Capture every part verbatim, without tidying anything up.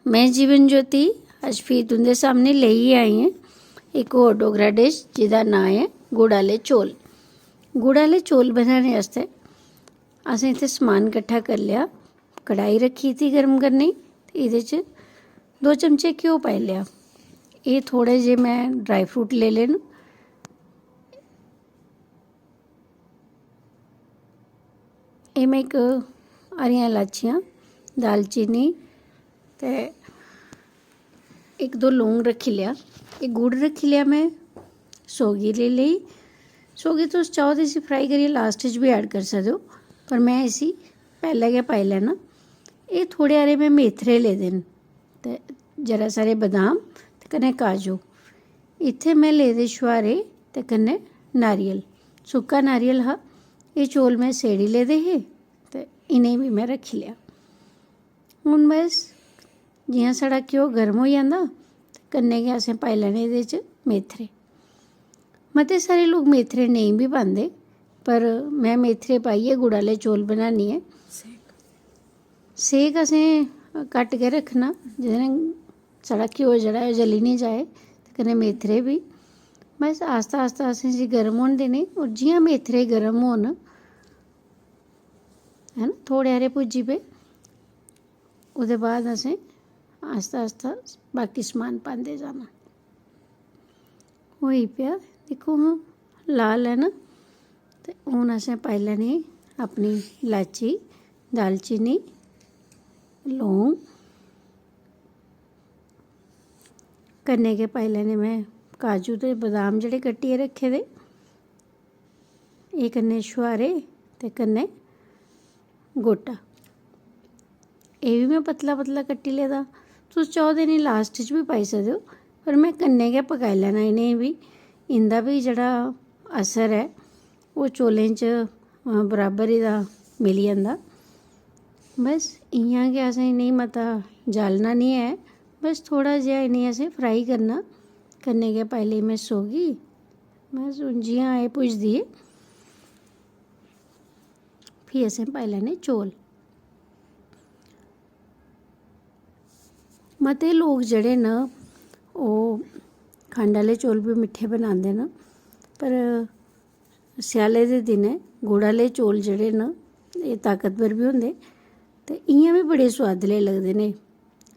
में जीवन ज्योति अज्ज फ्ही तुं'दे सामनै लेइयै आई आं इक होर डोगरा डिश, जेह्दा नांऽ ऐ गुड़ आह्ले चौल। गुड़ आह्ले चौल बनाने आस्तै असें इत्थै समान कट्ठा करी लेआ। कढ़ाई रक्खी थी गर्म करने गी, ते एह्दे च दो चमचे घ्यो पाई लेआ। एह् थोह्ड़े जे में ड्राई फ्रूट लेई ले न। एह् में इक हरियां लाचियां, दालचीनी ते इक दो लौंग रक्खी लेआ। एह् गुड़ रक्खी लेआ में, सौगी लेई लेई। सौगी तुस चाहो ते इसी फ्राई करियै लास्ट च बी ऐड करी सकदे ओ, पर में इसी पैह्लें गै पाई लैना। एह् थोह्ड़े हारे में मेथरे लेदे न ते जरा सारे बदाम ते कन्नै काजू। इत्थै में लेदे छुहारे ते कन्नै नारियल, सुक्का नारियल हा। एह् चौल में सेड़ी लेदे हे ते इ'नेंगी बी में रक्खी लेआ। हून बस जि'यां साढ़ा घ्यो गर्म होई जंदा ते कन्नै गै असें पाई लैने एह्दे च मेथरे। मते सारे लोक मेथरे नेईं बी पांदे, पर में मेथरे पाइयै गुड़ आह्ले चौल बनानी ऐ। सेक असें घट्ट गै रक्खना, जेह्दे नै साढ़ा घ्यो जेह्ड़ा ऐ, ओह् जली निं जाए, ते कन्नै मेथरे बी। बस आस्ता आस्ता असें इसी गर्म होन देने, होर जि'यां मेथरे गर्म होन, है ना, थोह्ड़े हारे भुज्जी पे, ओह्दे बाद असें आस्ता आस्ता बाकी समान पांदे जाना। होई पेआ, दिक्खो हां, लाल ऐ ना। ते हून असें पाई लैनी अपनी लाची, दालचीनी, लौंग, कन्नै गै पाई लैने में काजू ते बदाम जेह्ड़े कट्टियै रक्खे दे। एह् कन्नै छुहारे ते कन्नै गोटा। एह् बी में पतला पतला कट्टी लेदा। तुस चाहो ते इ'नेंगी लास्ट च बी पाई सकदे ओ, पर में कन्नै गै पकाई लैना इ'नेंगी बी। इं'दा बी जेह्ड़ा असर ऐ, ओह् चौलें च, अ, बराबर एह्दा मिली जंदा। बस इ'यां गै असें इ'नेंगी मता जालना निं ऐ, बस थोह्ड़ा जेहा इ'नेंगी असें फ्राई करना। कन्नै गै पाई लेई में सौगी। बस हून जि'यां एह् भुजदी ऐ, फ्ही असें पाई लैने चौल। मते लोक जेह्ड़े न, ओह् खंड आह्ले चौल बी मिट्ठे बनांदे न, पर स्याले दे दिनें गुड़ आह्ले चौल जेह्ड़े न, एह् ताकतवर बी होंदे ते इ'यां बी बड़े सोआदले लगदे न।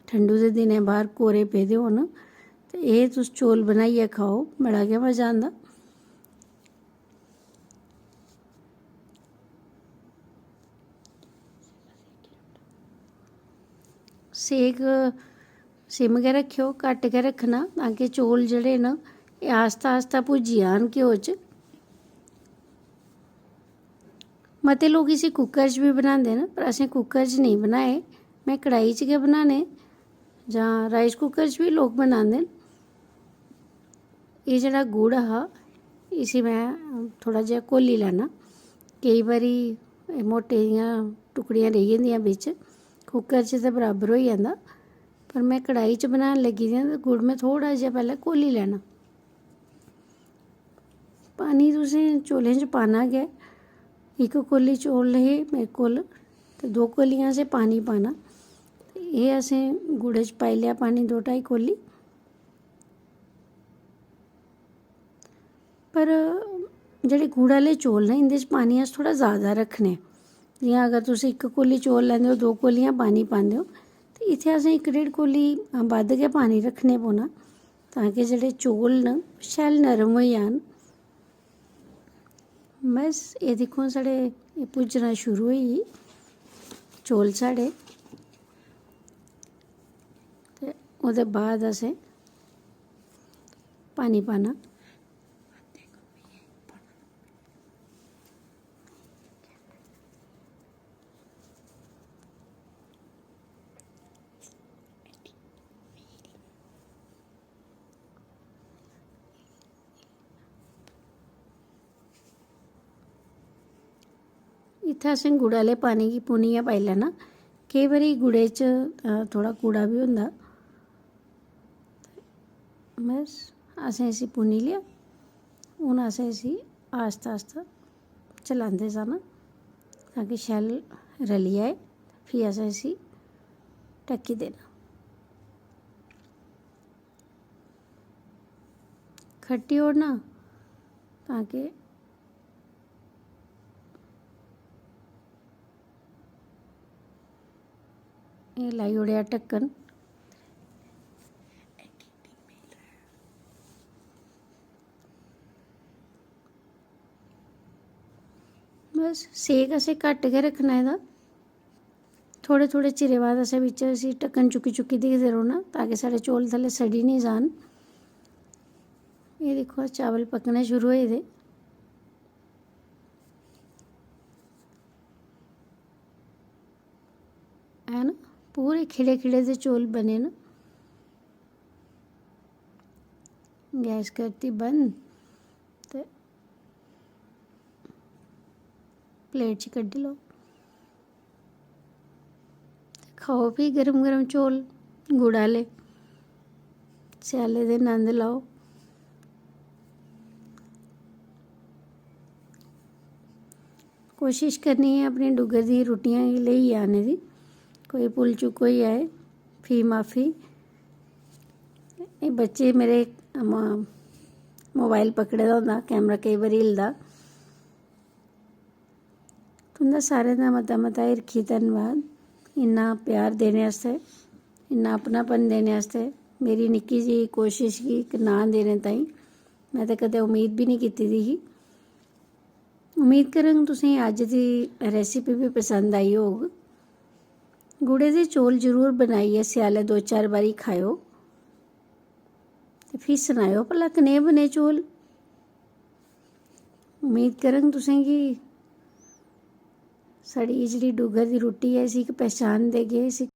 ठंडू दे दिनें बाह्र कोरे पेदे होन ते एह् तुस चौल बनाइयै खाओ, बड़ा गै मज़ा आंदा। सेक सिम गै रक्खेओ, घट्ट गै रक्खना, तां कि चौल जेह्ड़े न, एह् आस्ता आस्ता भुज्जी जान घ्यो च। मते लोक इसी कुकर च बी बनांदे न, पर असें कुकर च नेईं बनाए। में कढ़ाई च गै बनाने, जां राइस कुकर च बी लोक बनांदे न। एह् जेह्ड़ा गुड़ हा, इसी में थोह्ड़ा जेहा घोली लैना। केईं बारी एह् मोटे दियां टुकड़ियां रेही जंदियां बिच्च, कुकर च ते बराबर होई जंदा, पर में कढ़ाई च बनान लगी दी आं ते गुड़ में थोह्ड़ा जेहा पैह्लें घोली लैना। पानी तुसें चौलें च पाना गै। इक कौली चौल हे मेरे कोल, ते दो कौलियां असें पानी पाना। ते एह् असें गुड़ै च पाई लेआ पानी दो ढाई कौली। पर जेह्ड़े गुड़ आह्ले चौल न, इं'दे च पानी अस थोह्ड़ा जैदा रक्खने। जि'यां अगर तुस इक कौली चौल लैंदे ओ, दो कौलियां पानी पांदे ओ, ते इत्थै असें इक डेढ कौली, अ, बद्ध गै पानी रक्खने पौना, तां कि जेह्ड़े चौल न, शैल नरम होई जान। बस, एह् दिक्खो, साढ़े एह् भुज्जना शुरू होई गेई चौल साढ़े। ते ओह्दे बाद असें पानी पाना। इत्थै असें गुड़ आह्ले पानी गी पुनियै पाई लैना। केईं बारी गुड़ै च, अ, थोह्ड़ा कूड़ा बी होंदा। बस, असें इसी पुनी लेआ। हून असें इसी आस्ता आस्ता चलांदे जाना, तां कि शैल रली जाए। फ्ही असें इसी ढक्की देना। खट्टी ओड़ना तां कि लाई ओड़ेआ ढक्कन। बस सेक असें घट्ट गै रक्खना एह्दा। थोह्ड़े थोह्ड़े चिरे बाद असें बिच्च इसी ढक्कन चुक्की चुक्की दिखदे रौह्ना तां कि साढ़े चौल थल्लै सड़ी निं जान। एह् दिक्खो, चावल पकने शुरू होए दे। है ना, पूरे खिड़े खिड़े दे चौल बने न। गैस करती बंद ते प्लेट च कड्ढी लैओ। खाओ फ्ही गर्म गर्म चौल गुड़ आह्ले। स्याले दे नंद लैओ। कोशिश करनी ऐ अपने डुग्गर दी रुट्टियां गी लेइयै आने दी। कोई भुल चुक होई जाए, फ्ही माफी। एह् बच्चे मेरे मोबाइल पकड़े दा होंदा, कैमरा केईं बारी हिलदा। तुं'दा सारें दा मता मता हिरखी धन्नवाद, इन्ना प्यार देने आस्तै, इन्ना अपनापन देने आस्तै, मेरी निक्की जेही कोशश गी इक नांऽ देने ताईं। में ते कदें उम्मीद बी निं कीती दी ही। उम्मीद करङ तुसें गी अज्ज दी recipe बी पसंद आई होग। गुड़े दे चौल जरूर बनाइयै स्यालै दो चार बारी खाएओ ते फ्ही सनाएओ भला कनेह् बने चौल। उम्मीद करङ तुसें गी साढ़ी एह् जेह्ड़ी डुग्गर दी रुट्टी ऐ, इसी इक पहचान देगे, इसी